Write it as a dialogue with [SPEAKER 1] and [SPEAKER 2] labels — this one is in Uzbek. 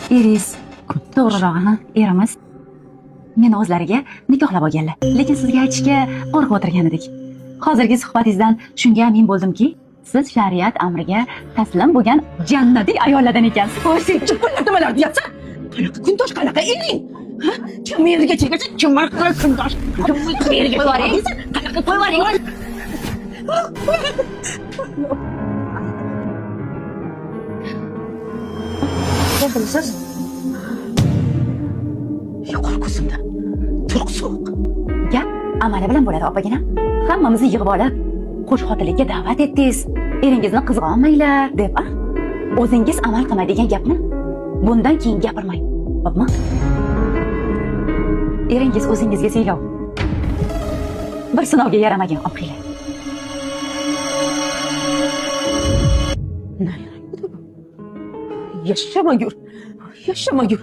[SPEAKER 1] Eringiz, to'g'rirog'i, ha, erimiz meni o'zlariga nikohlab olganlar. Lekin sizga aytishga qo'rqib o'tirgan edik. Hozirgi suhbatingizdan shunga amin bo'ldimki, siz shariat amriga taslim bo'lgan jannatiy ayollardan ekansiz.
[SPEAKER 2] Voy, sen chiqib nimalar deyapsan? Qanaqa kundosh, qanaqa ering? Ha? Kim yerga chekasan? Kim kundosh? Kim yerga
[SPEAKER 1] Qo'yvoring.
[SPEAKER 2] Qanaqa qo'yvoring? Kimsiz? Yo'qol ko'zimdan. Turq sovuq.
[SPEAKER 1] Gap amali bilan bo'ladi, opagina. Hammamizni yig'ib olib, qo'shxotinlikka da'vat etdingiz. Eringizni qizg'onmanglar deb, a? O'zingiz amal qilmaydigan gapni bundan keyin gapirmang. Xo'pmi? Eringiz o'zingizga siylov. Bir sinovga yaramagan opanglar.
[SPEAKER 2] Yashamagur. Yashamagur.